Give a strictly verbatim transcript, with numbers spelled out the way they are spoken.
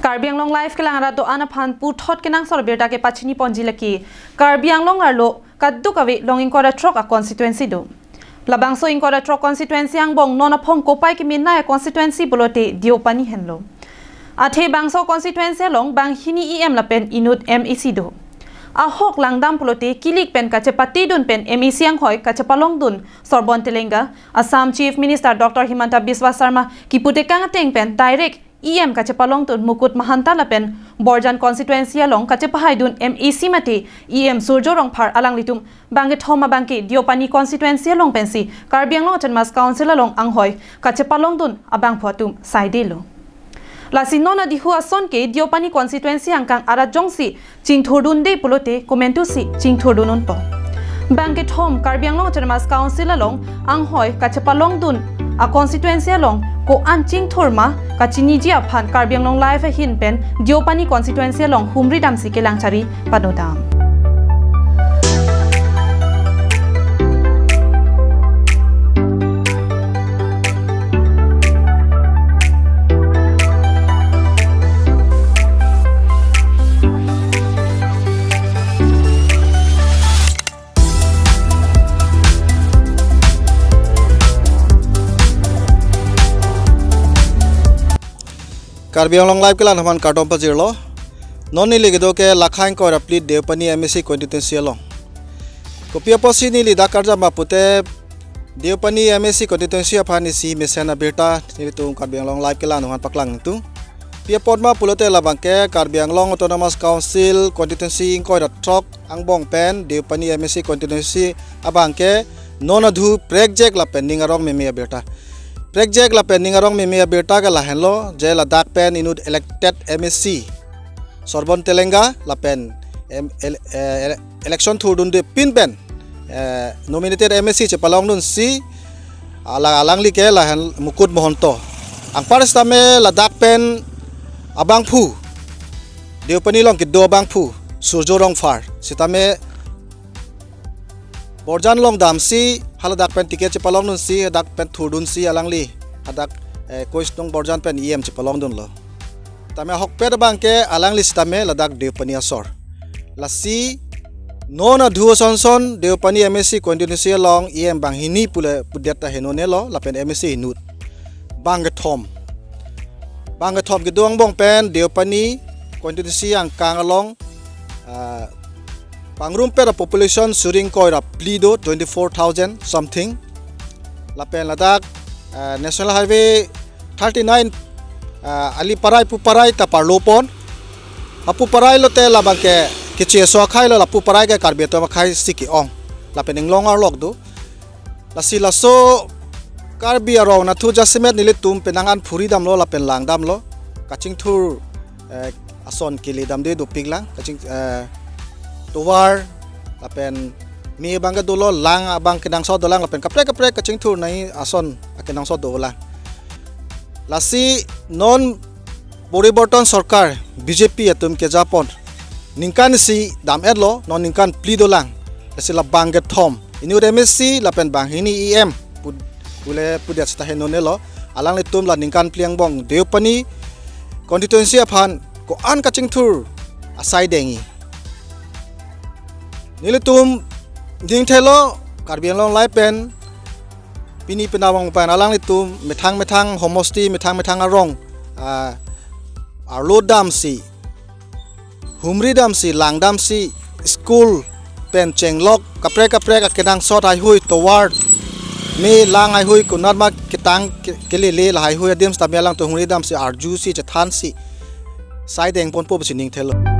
Karbi Anglong Live kelang arat do-an aphan puthot kenangsot abirta kepachini ponji lake Karbi Anglong arlo kadokave along ingkoi ra throk a constituency do. Labangso ingkoi ra throk constituency angbong non aphong kopai kemenei a constituency pulote Deopani henlo. Athe bangso constituency along banghini E M lapen inut M A C do. Ahok langdam pulote kilik pen kachepatedun pen M A C anghoi kachepalongdun Sorbon Telenga, Assam Chief Minister Doctor Himanta Biswa Sarma kiputekang ateng pen direct E M kachepalongdun Mukut Mahanta lapen Borjan constituency along kachepahaidun M A C mate E M Surjya Rongphar alanglitum bangkethom abangke Deopani constituency along pensi Karbi Anglong Autonomous Council along anghoi kachepalongdun abangphu atum saidelo. Lasi non adihu ason ke Deopani constituency angkang arat jongsi chingthurdunde pulote komantusi chingthurdun unpo. Bangkethom Karbi Anglong Autonomous Council along anghoi kachepalongdun a constituency along ko-an chingthur ma kachiniji aphan Karbi Anglong Live ahin pen Deopani constituency along humri damsi kelang chari padodam. Karbi Anglong Live kelang aphan kardom pajirlo. Non neli kedo ke lakha ingkoi ra phli Deopani M A C constituency along. Kopi apotsi neli dak karjap ma pute Deopani M A C constituency aphan isi mesen abirta nelitum Karbi Anglong Live kelang aphan paklang nangtung. Pi apot ma pulote labangke Karbi Anglong Autonomous Council constituency ingkoi ra throk angbong pen Deopani M A C constituency abangke non adhu prekjak lapen ning arong meme abirta. Prekjak lapen ning arong meme abirta ke lahenlo, je ladak pen inut elected M A C Sorbon Telenga lapen em-, el-, eh, ele-, election thurdunde pin pen, eh, nominated M A C chepalongdunsi ala-, alangli ke lahen Mukut Mahanta. Anpar sitame ladak pen abangphu, Deopani along kedo abangphu Surjya Rongphar sitame Borjan along damsi haladak pen ticket chepalongdunsi hadak pen thurdunsi alangli hadak, eh, Kois Nong Borjan pen E M chepalongdunlo. Tame ahokpet abangke alangli sitame ladak Deopani asor. Lasi non adhu asonson Deopani M A C constituency along E M banghini pule pudet ta henonelo lapen M A C inut. Bangkethom. Bangkethom kedo angbong pen Deopani constituency angkang along, ah, pangrumpet a population suri ingkoi ra phli do, twenty-four thousand something. Lapen ladak, ah, National Highway thirty-nine, ah, ali parai pu parai ta parlopon. Apu parai lote labangke kecheso akhai lo, lapu parai ke Karbi atum akhai si ke-ong. Lapen inglong arlok do. Lasi laso Karbi arong nathu jasemet nelitum penang an phuri damlo lapen lang damlo. Kachingthur, eh, ason kele damde dopik lang. Kaching, eh, tovar lapen me abangke dolo, lang abang kenangsot dolang lapen kaprek kaprek kachingthur nai ason akenangsot dolang. Lasi non Poriborton Sorkar B J P atum kejapon ningkan isi dam-etlo, non ningkan phli dolang. Lasi la bangkethom inut M A C lapen banghini E M pu-, pule pudet sita henonelo. Alanglitum la ningkan phli angbong Deopani constituency aphan ko-an kachingthur asai dengji. Nelitum dingthelo Karbi Anglong Live pen pini penawang pen alanglitum methang methang homosti, methang methang arong, ah, arlo damsi, humri damsi, lang damsi, school pen chenglok kaprek kaprek akenangsot haihui, tovar, me, lang haihui konat ma ketang ke-, kelele la haihui adim sitame alangtum humri damsi, arjusi, chethansi sai dengponpo pusi ningthelo.